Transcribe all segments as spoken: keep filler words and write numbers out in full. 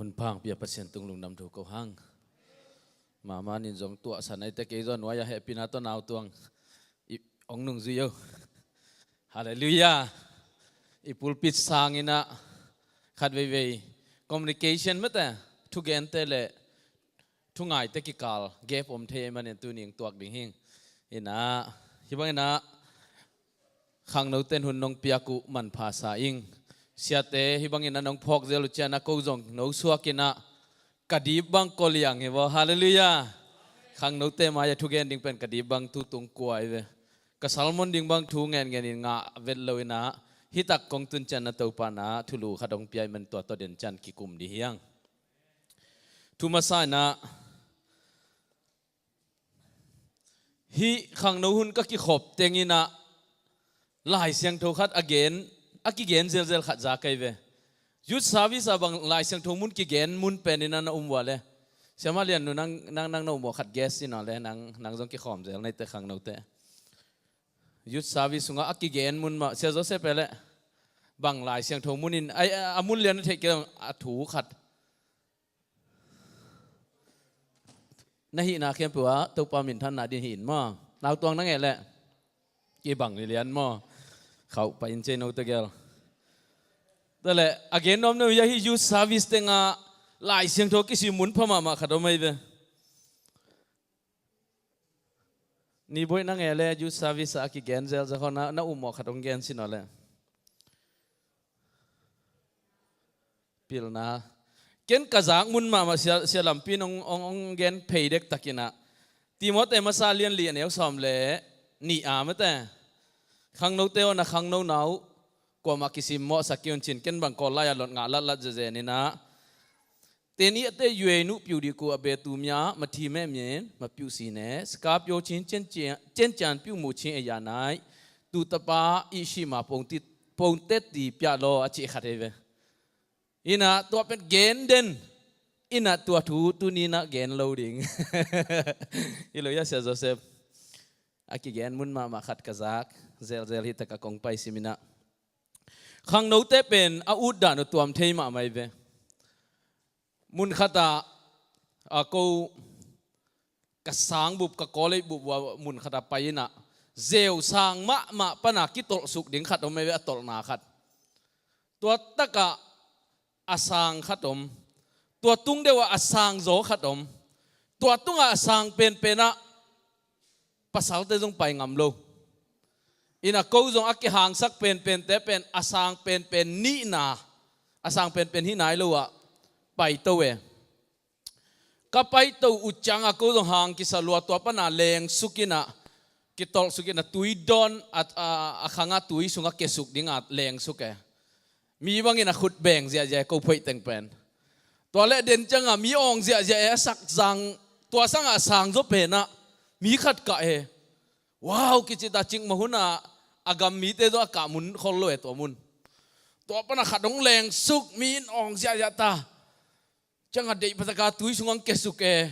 Hun pha hong pia Pasian tung lungdam thu ko hang. Mama nin zong tuahsan aite kei zong nuai-ah hehpihna tawh nau tuang i ong nung zui o. Halleluiah. I pulpit sang inah khat veivei communication mete thugente le thungaite kikal gap om thei manin tuni ong tuak ding hing. Inah hibang inah khangnote in hun nong piak uh manpha sa ing. Siate hibang inah nong phawk zel uh cianah ko zong no suak inah ka dip bang ko liang hi vaw. Halleluiah. Khangnote mai-ah thugen ding pen ka dip bang tu tung kua hi ve. Ka sermon ding bang thu ngen ngen in ngah vet lo inah hitak kong tun cianah Topa na thulu khat ong pia i man tua tawh den cian kikum dih hiang. Thu masa inah hih khangno hun ka kikhop teng inah Lai Siangtho khat a gen, a kigen zelzel khat za kei ve. Youth service ah bang Lai Siangtho mun kigen mun pen inah na um vua le. Siama Lian nu nang, nang, nang na um vua khat guess inah le nang, nang zong kikhawm zel naite khangnote. Youth service sungah a kigen mun mah Sia Joseph e le bang Lai Siangtho mun in a, a, a mun lian na theih kei a thu khat. Na hihna khempeuh ah Topa minthanna din hi in maw? Nau tuang na ngeh leh kibang lilian maw? Khauh pai in cei no tegel. Tua leh a gen nuam nuam hi a hih youth service tengah Lai Siangtho kisim mun pha mahmah khat om ahi ve. Ni boih na ngeh leh youth service ah a kigen zelzel khaw na, na um mawh khat hong gen sin aw leh. Pilna. Ken ka zak mun mahmah sia, sia lampi in ong, ong, ong gen phei dektak inah Timote masa lian li a neu sawm le nih a mete. Khangnote aw na khangno na uh kuamah kisim mawhsak kei un cin ken bang Kawl lai-ah lot ngah latlat zezen inah. Teni ate yuei nuh piu dik uh a betu mia mathi mehmien mapiuh sine skap yo cin cencian piuh mu cin e ya nai. Tutapa ih sima pongtit pongtet ti piah law a cih khat ei ve. Inah tua pen gen den. Inah tua thu tuni inah gen lo ding. Hi lo ya Sia Joseph. A kigen mun mahmah khat ka zak zelzel hi tak a kong pai sim inah. Khangnote pen a utdan uh tuam thei mahmah hi ve. Mun khatah a ko ka sang bup ka kawlei bup uh a mun khatah pai inah zeu sang mahmah pana kitolhsuk ding khat om hi ve a tolhna khat. Tua takah a sang khat om. Tua tung deuh ah a sang zaw khat om. Tua tungah a sang penpen ah pasalte zong pai ngam lo. Inah ko zong a kihangsak penpente pen a sang penpen nihna a sang penpen hi nai lo ah paito e. Ka paito uh ciangah ko zong hang kisa lua tua pana lengsuk inah kitolhsuk inah tui dawn a, a, a khangah tui sungah kesuk dingah lengsuk e. Mi bangin a khut beng ziahziah e ko phoih teng pen. Tua leh den ciangah mi awng ziahziah e a sak zang tua sangah a sang zaw penah mi khat kah e. Wow, kici ta cikmah hunah a gam mite zaw a kah mun khol lo e tua mun. Tua pana khat hong lengsuk mi in awng ziahziah ta. Ciangah deih pataka tui sungah hong kesuk e.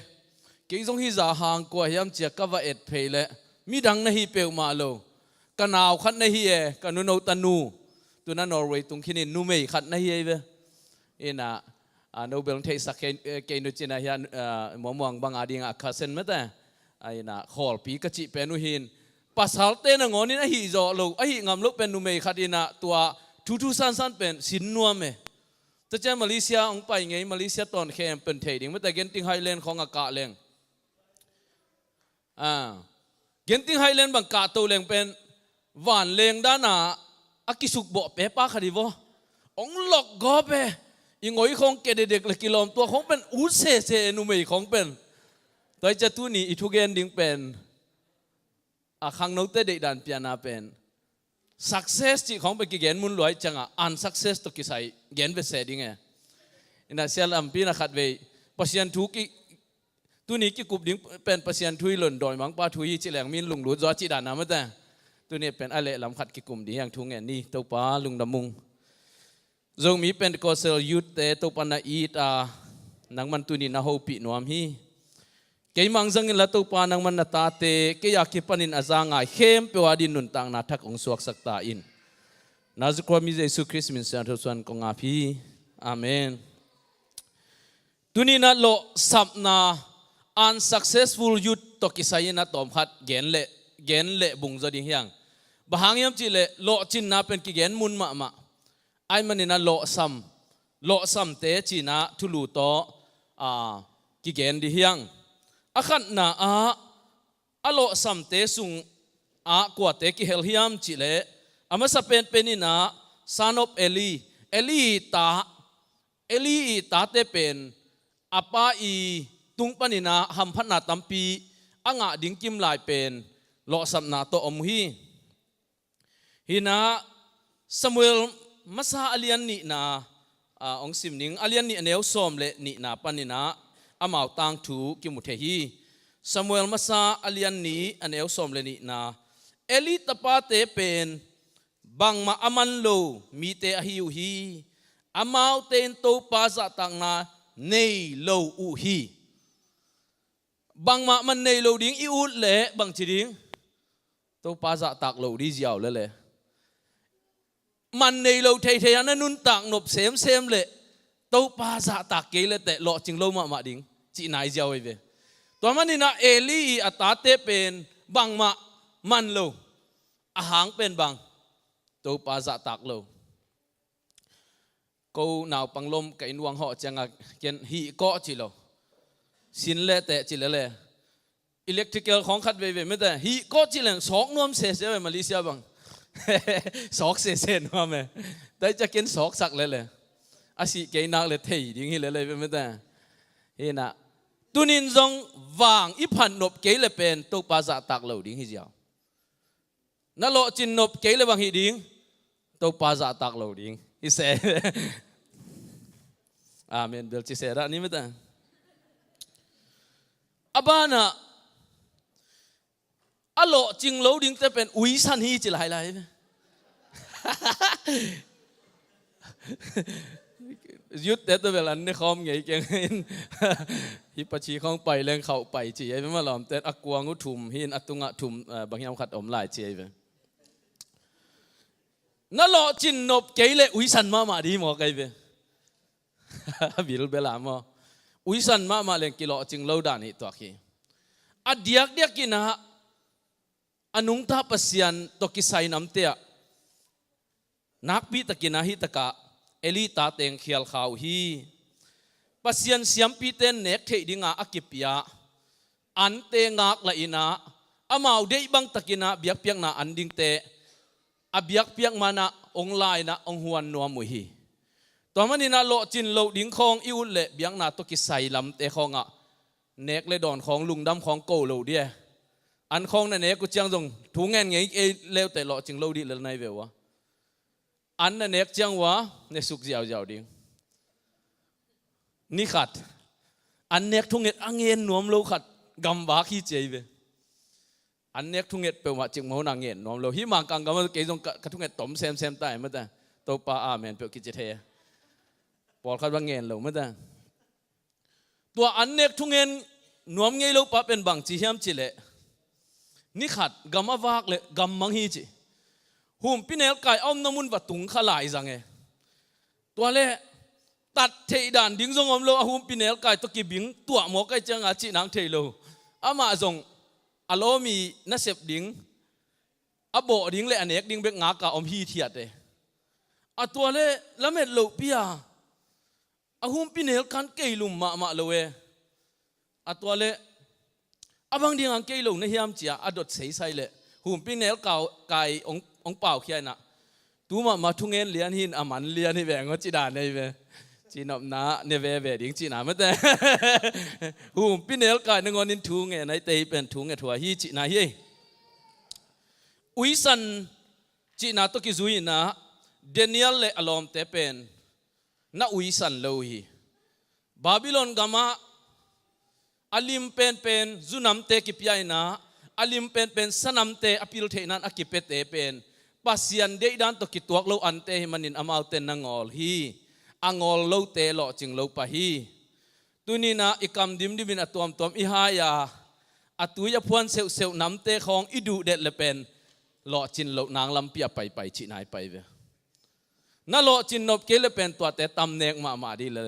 Kei zong hih zah hang kua hiam cia ka va et phei leh midang na hi peuhmah lo. Ka nau khat na hi e, ka nuno tanu. Tuna Norway tung khinin numei khat na hi ei ve. Inah a, no bel hong theihsak kei, eh, kei nu cinah hiah, ah, muangmuang bang a dingah a cousin mete. A inah khawlpi ka cih pen uh hin pasalte nangawnin a hih zawh lo a hih ngam loh pen numei khat inah tua thuthu sansan pen sin nuam e. Tua ciah Malaysia hong pai ngei Malaysia tawn khem pen thei ding mete Genting Highland khawng a kah leng. Ah, Genting Highland bang kahto leng pen vanleng dana a kisukbawh pepa khat hi vaw. Hong lokgawp e. I ngoi khawng kededek le kilawm tua khawng pen ut sese e numei khawng pen. Tua hi cia tuni i thugen ding pen a khangnote deihdan piana pen success cih khawng pen kigen mun luai ciangah unsuccess tawh kisai gen vese ding e. Inah sia lampi na khat vei Pasian thu ki, tuni kikup ding pen Pasian thu hi lon dawimangpa thu hi cih leng min lunglut zaw a cih dana mate. Tuni pen a lehlam khat kikum ding hiang thu ngen ni Topa lungdam ung. Zomi Pentecostal youth te Topa na it a nangman tuni na hopih nuam hi. Keimah zangin la Topa nangman na tate kei a kipanin a za ngai khempeuh a din nuntakna thak hong suaksak ta in. Nazareth khuami Jesu Khrist min siangtho suan kong ap hi. Amen. Tuni-in ah lawhsapna, unsuccessful youth tawh kisai-in ah tawmkhat gen leh, gen leh bungzaw ding hi hang. Bang hang hiam cih leh lawhcinna pen kigen mun mahmah. Ahih manin ah lawhsam, lawhsamte ci-in ah thulu tawh, aa, kigen ding hi hang. A khatna ah, a lawhsamte sungah kuate kihel hiam cih leh, a masa penpen in ah son of Eli, Eli ta, Eli ii tate pen a pa ii tung panin ah hamphatna tampi a ngah ding kimlai pen lawhsapna tawh om uh hi. Hi-in ah Samuel masa a lian nihna, aa, hong sim ning, a lian nih a neu sawm le nihna panin ah amau tangthu kimu thei hi. Samuel masa a lian nih a neu sawm le nihna, Eli tapate pen bangmah a man lo mite ahi uh hi. Amaute in Topa zahtakna nei lo uh hi. Bangmah man nei lo ding i ut leh bangci ding? Topa zahtak lo ding ziau lele. Man nei lo theithei a na nuntak nop semsem leh Topa zahtak kei leh teh lawhcing lo mahmah ding cihna i ziau hi ve. Tua manin ah Eli ii a tate pen bangmah man lo. A hang pen bang? Topa zahtak lo. Ko naupang lom ka inn uang hawh ciangah ken hih kawh ci lo. Sin le teh ci lele. Electrical khawng khat veivei mete. Hih kawh ci leng sawk nuam sese ve Malaysia bang. Sawk sese nuam e. Tua ciang ken sawksak lele. A sih kei nak le thei ding hi lele ve mete. Hi-in ah. Tuni-in zong vang i phat nop kei le pen Topa zahtak lo ding hi ziau. Na lawhcin nop kei le bang hi ding? Topa zahtak lo ding hi se. Amen bel ci se dah ni mete. A banah a lawhcing lo dingte pen uisan hi ci lailai ve. Youth te tawh bel an ne khawm ngei keng in. Hih paci khawng pai leng khauh pai ci ei ve, malawmte a kuang uh thum hi-in a tungah thum, eh, bang hiam khat om lai ci ei ve. Na lawhcin nop kei le uisan mahmah ding maw kei ve. A bilbel ah maw? Uisan mahmah leng kilawhcing lo dan hi tuak hi. A diakdiak in ah a nungta Pasian tawh kisai namte ah nakpi takin ah hih takah Eli tate in khial kha uh hi. Pasian siampite in nek theih dingah a kipia ante ngaklah in ah amau deih bang takin ah biakpiakna an dingte a biakpiak man ah hong la in ah hong huan nuam uh hi. Tua manin ah lawhcin loh ding khawng i ut leh biakna tawh kisai lamte khawngah nek le dawn khawng, lungdam khawng ko lo ding e. An khawng na nek uh ciang zong thu ngen ngei ei le uh teh lawhcing lo ding lel nai ve uh a. An na nek ciang uh a ne suk ziauziau ding. Ni khat an nek thunget a ngen nuam lo khat gamvak hi ci ei ve. An nek thunget peuhmah cikmah hun ah ngen nuam lo. Hih Mangkang gam ah kei zong ka, ka thunget tom semsem ta e mate. Topa amen peuh kici thei e. Pawlkhat bang ngen lo mate. Tua an nek thungen nuam ngei lo pa pen bang ci hiam cih leh, ni khat gam a vak leh gam mang hi ci. Humpinelkai a omna mun va tung kha lai zang e. Tua leh tat theih dan ding zong om lo, a humpinelkai tawh kibing tuah mawk ai ciangah cih nang thei lo. Amah zong a lawmi nasep ding, a bawh ding le a nek ding bek ngaka om hithiat e. A tua leh lamet lohpi a, a humpinelkai in keilum mahmah lo e. A tua leh a bang ding ang kei lo na hiam cia a dot seisai leh humpinelkai hong, hong paukhia in ah, tu mahmah thungen lian hi in a man lian hi veng aw ci dan ei ve. Cinopna ne veve ding cihna mate. Humpinelkai nangawnin thu ngen aite hi pen thu nget huai hi cihna hi ei. Uisan cihna tawh kizui in ah Daniel le a lawmte pen na uisan lo uh hi. Babylon gamah a lim penpen zunamte kipia in ah, a lim penpen sanamte a pil theihna in a kipiate pen Pasian deihdan tawh kituak lo ante hi manin amaute na ngawl hi. A ngawl lote lawhcing lo pah hi. Tuni in ah i kam dimdimin a tuamtuam i hai a, a tui a phuan seuhseuh namte khawng i duhdet le pen lawhcin loh nang lampi a paipai cihna i pai ve. Na lawhcin nop kei le pen tuate tam nek mahmah dih le.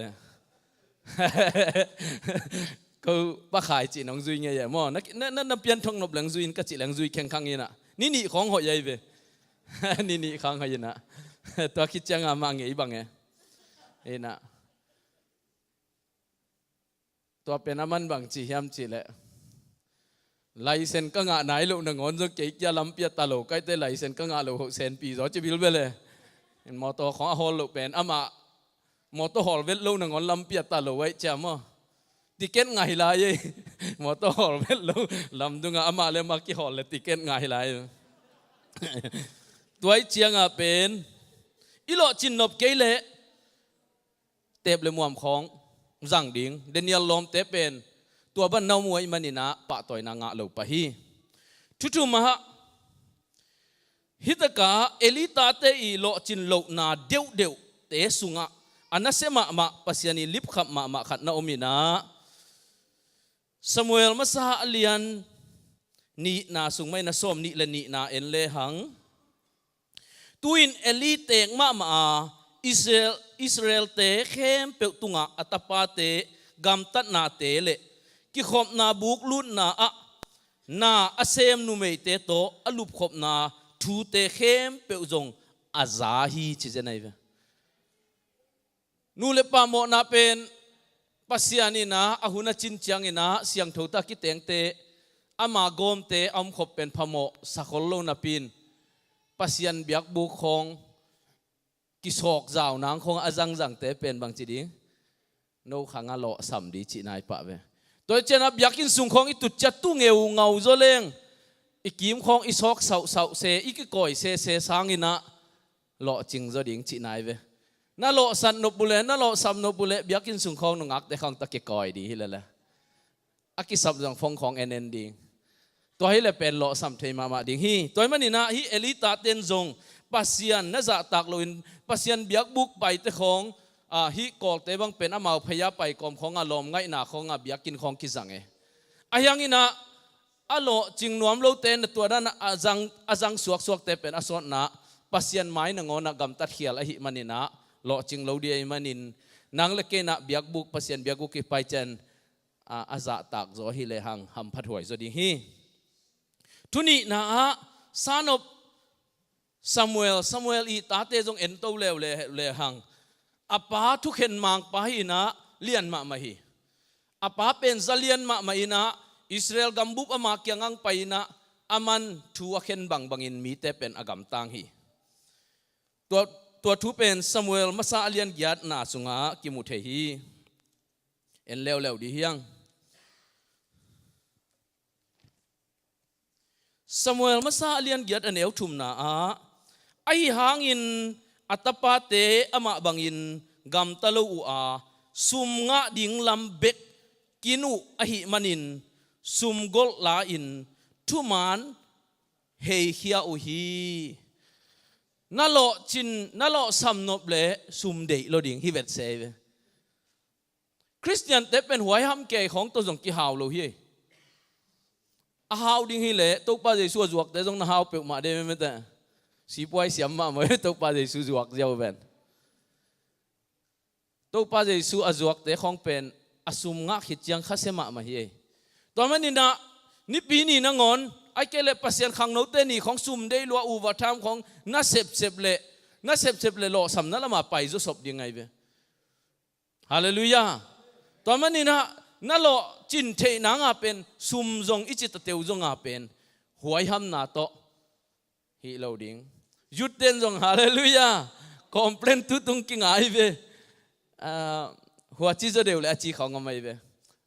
Ko pakhai cih nong zui ngei e maw? Na, na, na, na pianthong nop leng zui in ka cih leng zui khengkhang inah. Ni nih khawng hoih ai ve. Ni nih khang hoih inah. Tua khit cianga mah ngei bang e. Inah. Tua pen a man bang ci hiam cih leh, license ka ngah nai loh nangawn zong kei kia lampi a ta lo, kaite license ka ngah loh hoh senpi zaw ci bilbel e. Mawtaw khawng a hawl loh pen amah mawtaw hawl vet loh nangawn lampi a ta lo ai cia maw? Ticket ngai lai ei. Mawtaw hawl vet loh lamdunga amah le amah kihawl le ticket ngai lai. Tuai cianga pen i lawhcin nop kei leh teep le muam khawng zang ding. Daniel lawmte pen tua ban na om uh ahih maninah pahtawina ngah lo pah hi. Thuthumah hitakah Eli tate i lawhcin lohna deuhdeuhte sungah a nasia mahmah, Pasian i lipkhap mahmah khat na om inah, Samuel masa a lian nihna sung mah inah sawm nih le nihna en lehang, tu-in Eli teek mahmah a Israel, Israelte khempeuh tungah a tapate gamtatnate le kikhopna buk lutna ah na a sem numeite tawh a lupkhopna thute khempeuh zong a za hi ci zen ahi ve. Nu le pa mawhna pen Pasian inah a hun a cin cianginah siangtho ta kitengte ama gawmte a omkhop pen phamawh sakhol lo napi-in Pasian biakbuk khawng kisawk zau nang khawng a zangzangte pen bang ci ding? No khang a lawhsam di cih nai pah ve. Tua cianah biakinn sung khawng i tutciat tu ngeungau zaw leng i kim khawng i sawk sauhsauh se, i kikawi sese sanginah lawhcing zaw ding cih nai ve. Na lawhsat nop uh le, na lawhsam nop uh le biakinn sung khawng nungakte khawng tawh kikawi ding hi lele. A kisap zong phone khawng en en ding. Tua hi le pen lawhsam thei mahmah ding hi. Tua hi maninah hih Eli taten zong Pasian na zahtak loin Pasian biakbuk paite khawng, ah, hih Kawlte bang pen amau phaya pai kawm khawngah lawm ngaihna khawngah biakinn khawng kizang e. Ahi hanginah a lawhcing nuam lote na tua dan a zang, a zang suaksuakte pen a sawtna Pasian mai nangawnah gamtat khial ahih maninah lawhcing lo ding ahih manin nang le kei inah biakbuk, Pasian biakbuk kipai ciang a, a zahtak zaw hi lehang hamphat huai zaw ding hi. Thu nihna ah son of Samuel, Samuel i tate zong en to leuleu lehang a pa thukhen mangpa hi inah lian mahmah hi. A pa pen za lian mahmah inah Israel gambup ama kiangah pai inah a man thu a khen bangbangin mite pen a gamtang hi. Tua, tua thu pen Samuel masa a lian giatna sungah kimu thei hi. En leuleu dih hiang. Samuel masa a lian giat a neu thumna ah, ahi hangin a tapate amah bangin gamta lo uh a, sum ngah ding lam bek kin uh ahih manin sum golh la-in thuman heikhia uh hi. Na lawhcin, na lawhsam nop le sum deih lo ding hi vetse hi ve. Khristiante pen huaiham kei khawng tawh zong kihau lo hi. A hau ding hi leh Topa Jesu a zuakte zong na hau peuhmah de mete. Sipuai siam mahmah hi Topa Jesu zuak ziau ven. Topa Jesu a zuakte khawng pen a sum ngah khit ciang khasia mahmah hi. Tua maninah Nipi ni nangawn, ahih kei leh Pasian khangnote ni khawng sum deih lua, uva tham khawng na sepsep leh, na sepsep leh lawhsamna lamah pai zawsop ding ahi ve. Halleluiah. Tua maninah na lawhcin theih nanga pen sum zong i cita teu zonga pen huaihamna tawh hih lo ding. Youth ten zong halleluiah. Complain tutung kingai ve. Ah, huaci zaw deuh le a ci khawng a mai ve.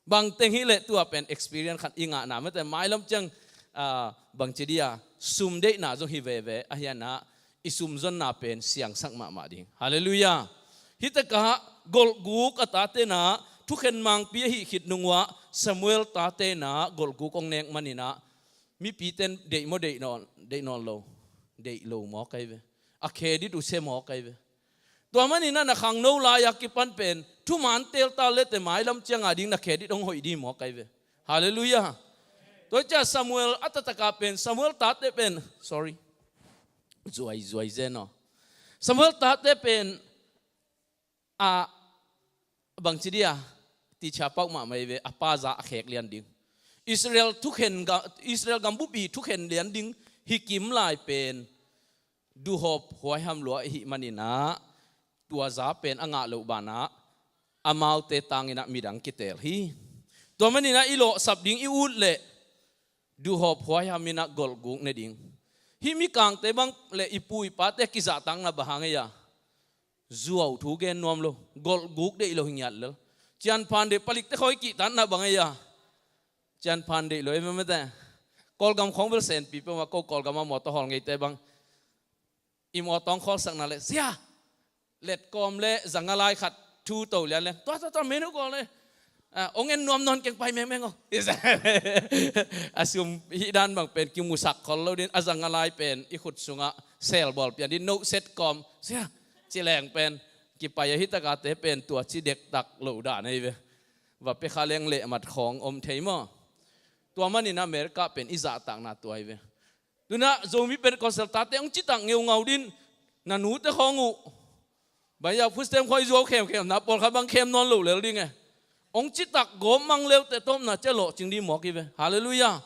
Bangteng hi leh tua pen experience khat i ngahna mete mailam ciang, ah, bangci dia sum deihna zong hi veve ahianah i sumzonna pen siangsak mahmah ding. Halleluiah. Hitakah golhguk a tate na thukhen mangpi ahih khit nung uah Samuel tate na golhguk hong nek maninah mipiten deih maw deih nawn, deih nawn lo, deih lo maw kai ve. A credit uh se maw kai ve. Tua maninah na khangno lai-a kipan pen thuman teltal lete mailam cianga ding na credit hong hoih dih maw kai ve. Halleluiah. Tua cia Samuel a tataka pen, Samuel tate pen, sorry, zuai zuai zen aw. Samuel tate pen a bangci dia i ciapauh mahmah hi ve, a pa za a khek lian ding. Israel thukhen ga, Israel gambupi thukhen lian ding hi kim lai pen duhawp huaiham lua ahih maninah tua za pen a ngah loh banah amaute tanginah midang kitel hi. Tua maninah i lawhsap ding i ut leh duhawp huaiham inah golhguk ne ding. Hih mikangte bang le i pu i pate kizahtakna bang hang ei a? Zuau thu gen nuam lo, golhguk deih lo hi ngiat lel. Cianphan deih palikte khawng i kihtatna bang ei a? Cianphan deih lo ei mete. Kawlgam khawng bel senpi peuhmah ko Kawlgam a mawtaw hawl ngeite bang i mawtaw hong khawlsakna le sia, letkawm le zangalai khat thu to lian le tua tua tua menu ko le, ah, ong en nuam nawn keng pai mengmeng aw. A sum hih dan bang pen kimusak khol lo din, a zangalai pen i khut sungah sel bawl pian din, no set kawm sia ci leng pen kipai a, hih takate pen tua ci dektak lo dan ei ve. Va pia kha leng lehmat khawng om thei maw? Tua manin America pen i zahtakna tua hi ve. Tunah Zomi Pentecostal tate hong citak ngeungau din, na nute khawng uh. Bang hiam, fustem khawng i zuau khemkhem na pawlkhat bang khem nawn lo lel ding e. Hong citak gawp mang leute tawpna cia lawhcing ding mawk hi ve. Halleluiah.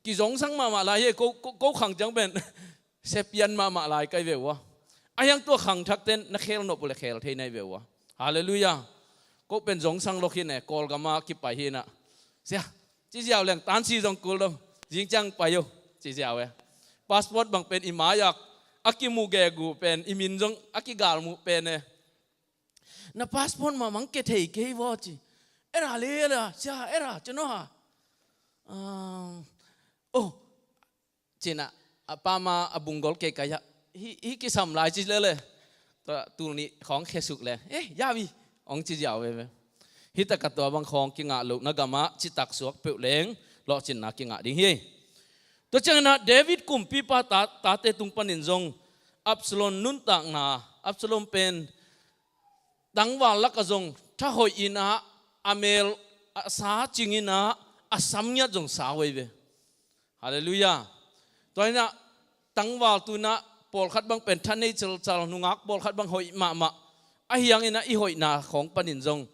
Kizongsang mahmah lai hi e, ko, ko, ko khang ciang pen sia pian mahmah lai kai ve uh a. A hiang tua khangthakten na khel nop uh le khel thei nai ve uh a. Halleluiah. Ko pen zongsang lok hi ne, Kawlgam a kipai hi na. Sia, ci ziau leng tansi zong kul dong. Zing ciang pai uh, ci ziau e. Passport bang pen i mai-ak a kimu gegu pen i min zong a kigalmuh pen e. Na passport mah mang ke thei kei vaw ci. Era le era, sia era, ci no ha. Ah, oh, cinah a pama a bunggol kei kai ah, hi, hi kisam lai ci lele. Tua tul nih khawng khesuk le, eh, yawi, hong ci ziau veve. Hih takah tua bang khawng kingah loh na gamah citak suak peuh leng lawhcinna kingah ding hi. Tua cianginah David kumpipa ta, tate tung panin zong Absalom nuntakna, Absalom pen tangval lakah zong thahoih inah, a mel a sa cing inah, a sam ngiat zong sa huai ve. Halleluiah. Tua inah tangval tunah pawlkhat bang pen tha nei calcal, nungak pawlkhat bang hoih mahmah. A hiang inah i hoihna khawng panin zong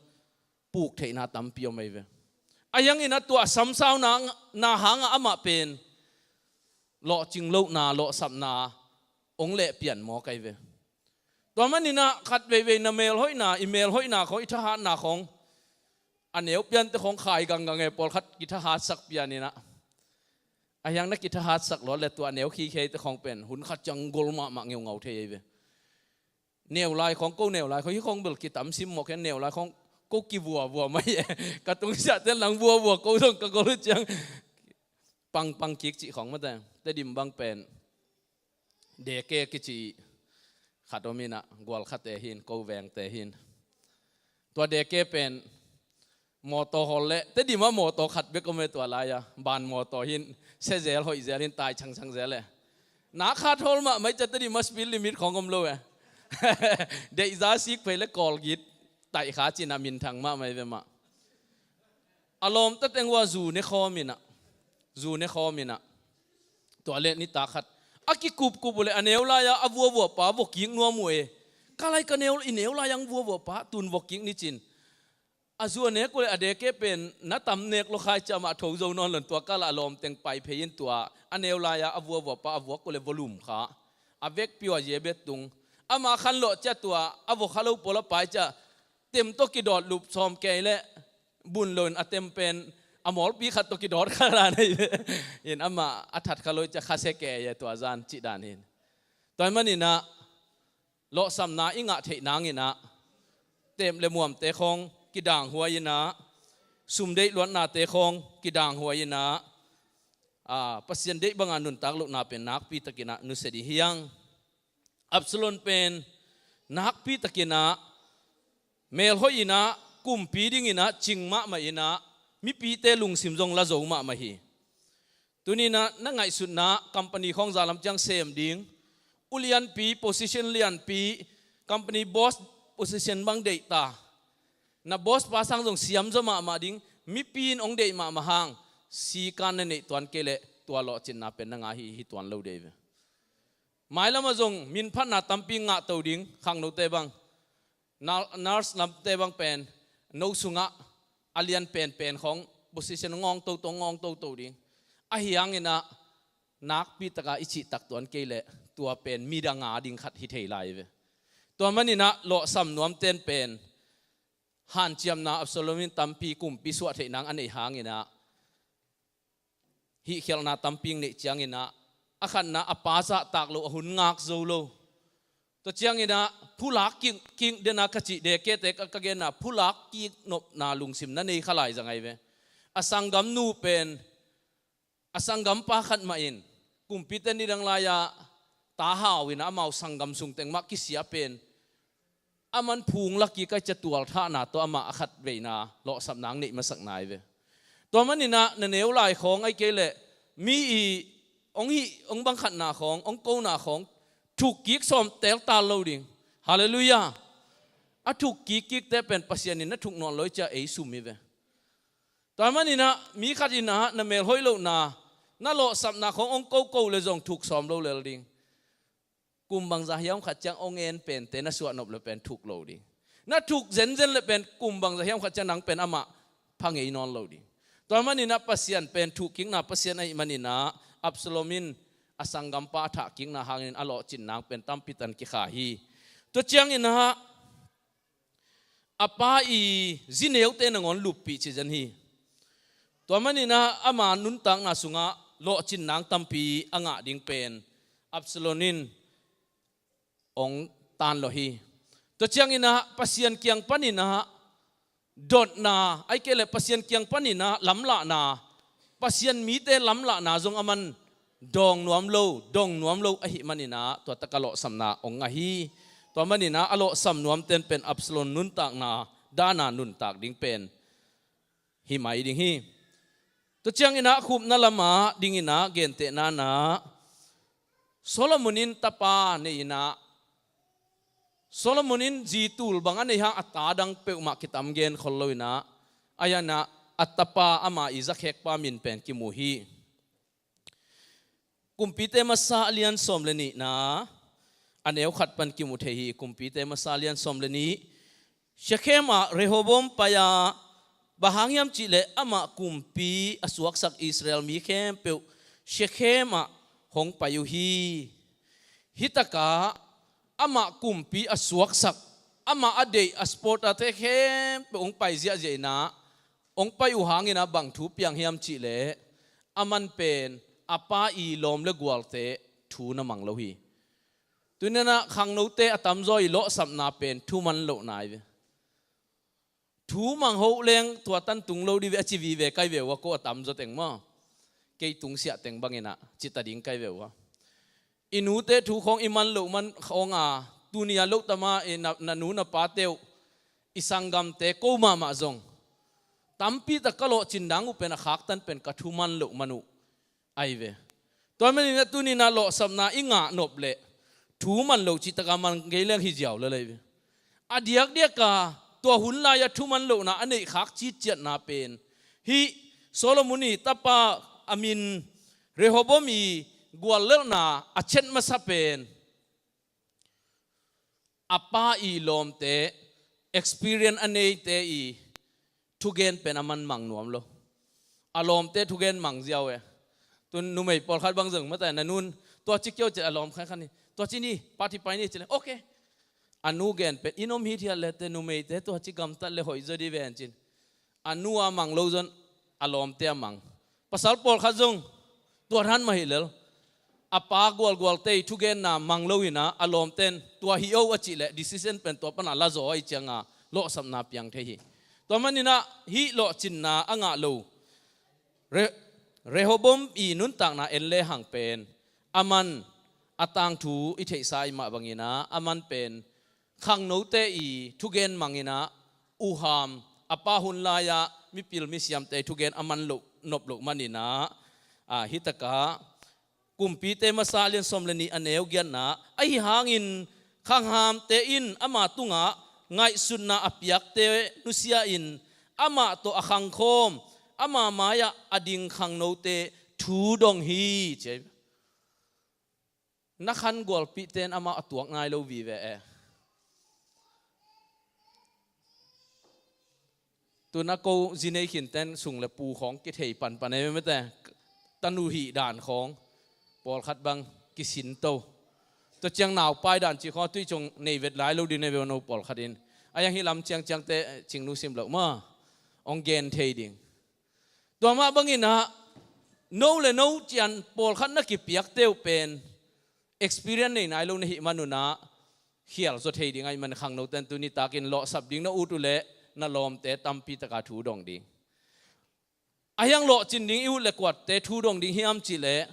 puk theihna tampi om ei ve. A hiang inah tua a samsauna na hangah amah pen lawhcing lohna, lawhsapna hong lehpian mawk ai ve. Tua maninah khat veivei na melhoihna, i melhoihna khawng, i thahatna khawng, a neu piante khawng khai ganggang e, pawlkhat kithahatsak pianinah. A hiang na kithahatsak lawt le tua a neu khikheite khawng pen hun khat ciang gol mahmah ngeungau thei ei ve. Neu lai khawng, ko neu lai khawng, hi khawng bel kitam sim mawk hen, neu lai khawng ko kivuavua mai e. Ka tungsiahte lang vuavua ko zong ka gol uh ciang pangpang kik cih khawng mate. Tedim bang pen deke kici khat om inah, gualkhate hin, ko vengte hin. Tua deke pen mawtaw hawl le, Tedim ah mawtaw khat bek om e tua lai-a. Ban mawtaw hin, sia zel, hoih zel hin, tai changchang zel e. Na khat hawl mahmah i cia Tedim ah speed limit khawng om lo e. Deihza sik phei le Kawlgit taih kha cinah minthang mahmah i ve mah. A lawmta teng uh a zu ne khawm inah, zu ne khawm inah. Tua le nitak khat a kikupkup uh le a neu lai-a a vuavua pa vua kik nuam uh e. Ka lai ka neu, i neu lai-a hong vuavua pa tun vua kik ni cin. A zu a nek uh le a deke pen na tam nek lo khai cia mah tho zo nawn lo in, tua kal ah a lawmteng pai phei in tua a neu lai-a a vuavua pa a vuak uh le volume kha a vekpi uh a zia bet tung. Ama khan lawh cia tua a vua kha lo pawl a pai cia tem tawh kidawt lup sawm kei le bun lo in a tem pen a mawlpi khat tawh kidawt kha dan ahi ve. In amah a that kha lo cia kha sia kei a tua zan cih dan hin. Tua hi maninah lawhsamna i ngah theih nanginah tem le muamte khawng kidang huai inah, sum deih luatnate khawng kidang huai inah, a, Pasian deih banga nuntak lohna pen nakpi takinah nusia ding hi hang. Absalom pen nakpi takinah melhoih inah, kumpi dinginah cing mahmah inah, mipite lungsim zong la zo mahmah hi. Tuninah na ngaihsutna company khawng zalam ciang sem ding, ulianpi, position lianpi, company boss position bang deih ta. Na boss pa sang zong siam zaw mahmah ding, mipi in hong deih mahmah hang, sikan na neih tuan kei leh tua lawhcinna pen na ngah hi, hi tuan lo dei ve. Mailamah zong minphatna tampi ngahto ding, khangnote bang. Nurse lamte bang pen no sungah a lian penpen khawng position ngawng toto ngawng toto ding. Ahi hanginah nakpi taka i cih tak tuan kei leh tua pen midang a ding khat hi thei lai ve. Tua maninah lawhsam nuamten pen hanciamna Absalom in tampi kumpi suah theih nang a neih hanginah hihkhialhna tampi neih cianginah a khatna a pa zahtak lo, a hun ngak zo lo. Tua cianginah phulak kik, kik dena ka cih dekete ka, ka genna phulak kik nopna lungsim na nei kha lai zang ahi ve. A sanggamnu pen a sanggampa khat mah in kumpite nidang lai-ah ta hau inah amau sanggam sung teng mah kisia pen aman phung lak kik a, cia tualthahna tawh amah a khat veina lawhsapna ang neih masak nai ve. Tua maninah na neu lai khawng ahi kei leh mi i ong hih ong bangkhatna khawng, ong kona khawng thuk kik sawm teltal lo ding. Halleluiah. A thuk kik kikte pen Pasian in na thuk nawn lo i cia ei sum hi ve. Tua maninah mi khat inah na mel hoih lohna, na lawhsapna khawng ong koko le zong thuk sawm lo lel ding. Kum bangzah hiam khat ciang ong en pente na suahnop le pen thuk lo ding. Na thuk zenzen le pen kum bangzah hiam khat ciang nang pen amah pha ngei nawn lo ding. Tua maninah Pasian pen thuk kikna Pasian ahih maninah Absalom in a sanggampa a thah kikna hangin a lawhcin nang pen tampi tan kikha hi. Tua cianginah a pa i zineute nangawn luppih cizen hi. Tua maninah ama nuntakna sungah lawhcin nang tampi a ngah ding pen Absalom in ong tan lo hi. Tua cianginah Pasian kiang paninah dotna, ahi kei leh Pasian kiang paninah lamlahna, Pasian mite lamlahna zong aman dawng nuam lo, dong nuam lo ahih maninah tua taka lawhsamna ong ngah hi. Tua maninah a lawhsam nuamten pen Absalom nuntakna dana nuntak ding pen hi mai ding hi. Tua cianginah khupna lamah dinginah gentehna inah Solomon in tapa nei inah Solomon in zi tul bang a nei hang a ta dang peuhmah kitam gen khol lo inah a yanah a tapa ama i zakhekpa min pen kimu hi. Kumpite masa a lian sawm le nihna a neu khat pan kimu thei hi. Kumpite masa a lian sawm le nih. Shekhem ah Rehoboam pai-a bang hang hiam cihleh amah kumpi a suaksak Israel mi khempeuh Shekhem ah hong pai uh hi. Hitakah amah kumpi a suaksak, amah a deih a supporter-te khempeuh hong pai ziahziah inah hong pai uh hangin a bang thu piang hiam cihleh aman pen a pa i lawm le gualte thu na mang lo hi. Tuninah khangnote a tamzaw i lawhsapna pen thu man lohna hi ve. Thu mang hoh leng tua tan tung lo dih ve a ci vive kai ve uh a, ko a tamzaw teng maw? Kei tungsiah teng banginah cita ding kai ve uh a. I nute thu khawng i man loh man khawng a, tuni a loh tama i na, na nu na pate uh, i sanggamte ko mahmah zong tampi tak ka lawhcin dang uh pen a khaktan pen ka thu man loh man uh ahi ve. Tua maninah tuninah lawhsapna i ngah nop leh thu man loh cih taka man ngei leng hi ziau lel ahi ve. A diakdiaka tua hun lai-a thu man lohna a neih khak citciatna pen hih Solomon i tapa a min Rehoboam i guallelhna a chet masa pen a pa i lawmte, experience a neite i thugen pen a man mang nuam lo. A lawmte thugen mang ziau e. Tun numei pawlkhat bang zong mata na nun tua ci kio ci a lawm khan khan ni, tua ci ni, party pai ni ci le, okay. A nu gen pen in om hithiat le te numeite tua ci gamtat le hoih zaw dih ven cin. A nu a mang lo zon a lawmte a mang. Pasal pawlkhat zong tua than mah hi lel. A pa gualgualte i thugenna mang lo inah a lawmten tua hi o a cih leh decision pen tua pana la zaw ahi cianga lawhsapna piang thei hi. Tua maninah hih lawhcinna a ngah lo Re-, Rehoboam i nuntakna en le hang pen aman a tangthu i theihsa i mah banginah aman pen khangnote i thugen manginah uham a pa hun lai-ah mipil misiamte i thugen a man loh, nop loh maninah, a, hitakah Kumpite masa lian sawm le nih a neu giatna ahi hangin khanghamte in ama tungah ngaihsutna a piakte nusia-in amah tawh a khangkhawm ama mai-ah a ding khangnote thu dong hi ci. Na khan gualpihte in amah a tuak nai lo vive e. Tuna ko zi nei khin ten sung le pu khawng kithei panpan ei mete. Tanu hih dan khawng pawlkhat bang kisin to. Tua ciang naupai dan ci khawng tui cong nei vet lai lo ding nei ve no pawlkhat in. A yang hi lam ciangciangte cingnu sim loh ma. Ong gen thei ding. Tua mah bangin ah no le no cian pawlkhat na kipiakte uh pen experience nei nai lo na hih manun ah khial zaw thei ding ahih man khangno ten tuni takin lawhsap ding na ut uh leh na lawmte tampi taka thu dong ding. A hiang lawhcin ding i ut le kuatte thu dong ding hiam cih leh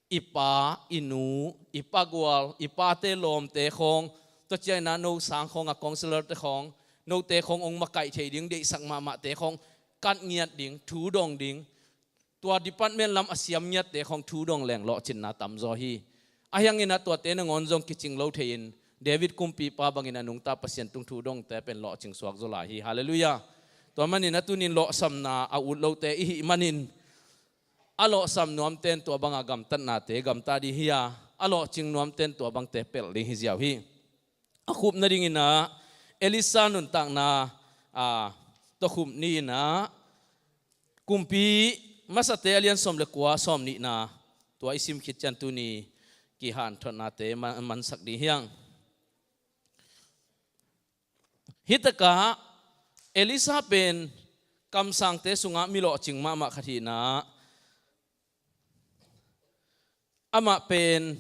i pa, i nu, i pa gual, i pate lawmte khawng, tua ciangin ah no sang khawng a counsellor te khawng, note khawng ong makaih thei ding, deihsak mahmahte khawng kat ngiat ding, thu dong ding, tua department lam a siam ngiatte khawng thu dong leng lawhcinna tamzaw hi. A hiangin ah tuate nangawn zong kicing lo thei-in David kumpipa bangin a nungta Pasian tung thu dongte pen lawhcing suak zaw lai hi. Halleluiah. Tua manin a tunin lawhsamna a ut lote i hih manin a lawhsam nuamten tua banga gamtatnate gamta ding hi a, a lawhcing nuamten tua bangte pelh ding hi ziau hi. A khupna dingin ah Elisha nuntakna a tua khup ni-in ah Kumpi Masate a lian sawm le kua, sawm nihna tua i sim khit ciang tuni kihanthawnate man, mansak ding hiang. Hitakah Elisha pen kamsangte sungah mi lawhcing mahmah khat hi-in ah amah pen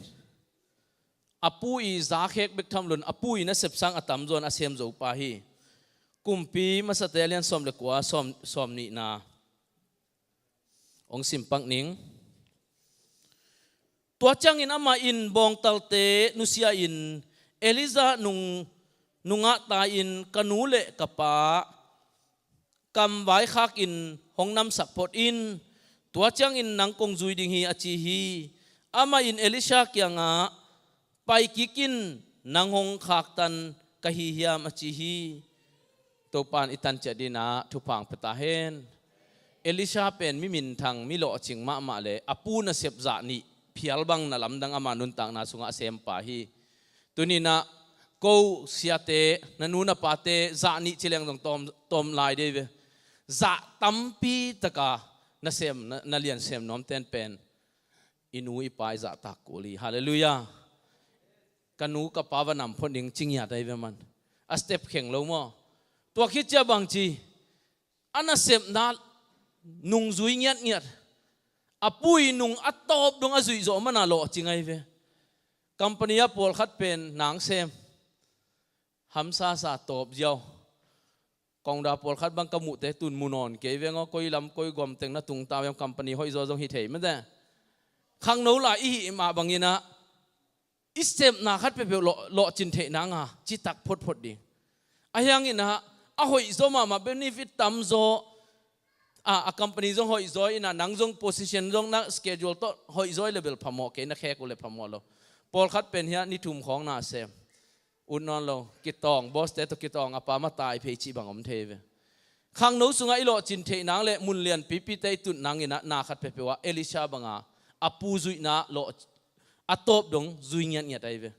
a pu i zakhek bek tham loin a pu i nasep sang a tamzaw in a sem zo pa hi. Kumpi Masate a lian sawm le kua, sawm, sawm nihna ong simpak ning. Tua ciangin amah in bawngtalte nusia-in Elijah nung, nungah tai-in ka nu le ka pa kam vaikhakin hong namsak phot in, tua ciangin nang kong zui ding hi a ci hi. Amah in Elisha kiangah pai kik in, nang hong khaktan ka hi hiam a ci hi. Topa in i tan ciat dingin ah thupha ong pia ta hen. Elisha pen mi minthang, mi lawhcing mahmah le a pu nasep zah nih phial bang na lamdang ama nuntakna sungah a sem pa hi. Tuni-in ah ko siate, na nu na pate zah nih ci leng zong tawm, tawm lai dei ve. Zah tampi taka na sem, na, na lian sem nuamten pen i nu i pa i zahtak kul hi. Halleluiah. Ka nu ka pa va nam phot ding ci ngiat ahi ve man. A step kheng lo maw? Tua khit ciang bang ci, a nasepna nung zui ngiatngiat, a pu i nung a tawp dong a zuih zawh man a lawhcing ahi ve. Company a pawlkhat pen nang sem, hamsa sa tawp ziau. Kongda pawlkhat bang ka muhte tun mu nawn kei veng aw, koi lam koi guam teng na tungta veng, company hoihzaw zong hi thei mete. Khangno lai i hih mah bangin ah i sepna khat peuhpeuh lawh, lawhcin theih nanga citak photphot ding. A hiangin ah a hoihzaw mahmah, benefit tamzaw, a, a company zong hoihzaw in ah nang zong position zong na schedule tawh hoihzaw i le bel phamawh kei, na khek uh le phamawh lo. Pawlkhat pen hiah ni thum khawng na sem ut nawn lo, kitawng, boss te tawh kitawng, a pa mah tai phei cih bang om thei ve. Khangno sungah i lawhcin theih nang le mun lianpipite i tut nangin ah na khat peuhpeuh ah Elisha banga a pu zuihna lawh, a tawp dong zui ngiatngiat ahi ve.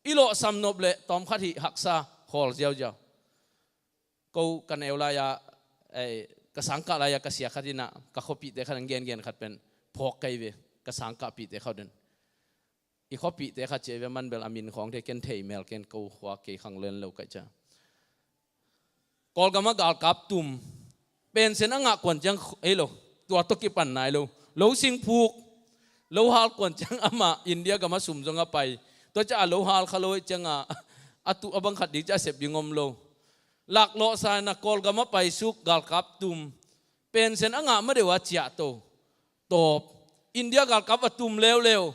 I lawhsam nop le tawmkhat hih haksa khawl ziauziau. Ko ka neu lai-a, eh, ka sangkah lai-a ka sia khat in ah ka khuapihte khat in gengen khat pen phawk ka hi ve. Ka sangkahpihte khat in, i khuapihte khat ci ahi ve, man bel a min khawng thei ken, thei mel ken, ko khua kei khang len lo ka hi ciang. Kawlgam ah galkap tum, pension a ngah kuan ciang ei lo, tua tawh kipan nai lo. Lo sing phuk, lo hal kuan ciang amah India gam ah sum zong a pai. Tua ciang a lo hal kha lo ahih ciangin a tu a bang khat ding ciang a sep ding om lo. Laklawhsa in ah Kawlgam ah paisuk, galkap tum, pension a ngah ma deuh a ciahto, tawp. India galkap a tum leuleu,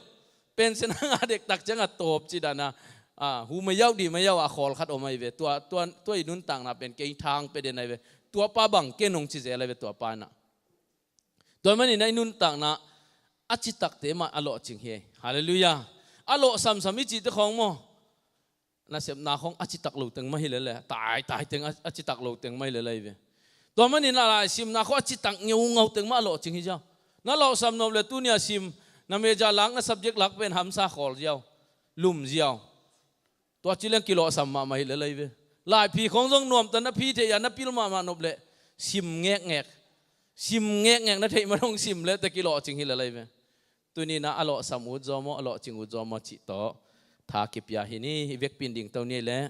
pension a ngah dektak ciangin tawp ci dan a, a, hu mai yauh dih mai yauh a khawl khat om ahi ve. Tua, tua, tua i nuntakna pen kei thang pia den ahi ve. Tua pa bang ken hong ci zel ahi ve tua pa in ah. Tua manin ah i nuntakna a citakte mah a lawhcing hi. Halleluiah. A lawhsamsam i cihte khawng maw? Nasepna khawng a citak lo teng mah hi lel e, taitai teng a, a citak lo teng mah hi lel ahi ve. Tua manin a laisimna khawng a citak ngeungau teng mah a lawhcing hi ziau. Na lawhsam nop le tuni a sim, na major lak, na subject lak pen hamsa khawl ziau, lum ziau. Tua ci leng kilawhsam mahmah hi lel ahi ve. Laiphi khawng zong nuamta na phi thei a, na pil mahmah nop le Sim ngekngek, sim ngekngek na theih man hong sim le teh kilawhcing hi lel lai ve. Tuni-in ah a lawhsam ut zaw maw, a lawhcing ut zaw maw cih tawh tha kipia hi ni. I vekpi-in dingto ni leh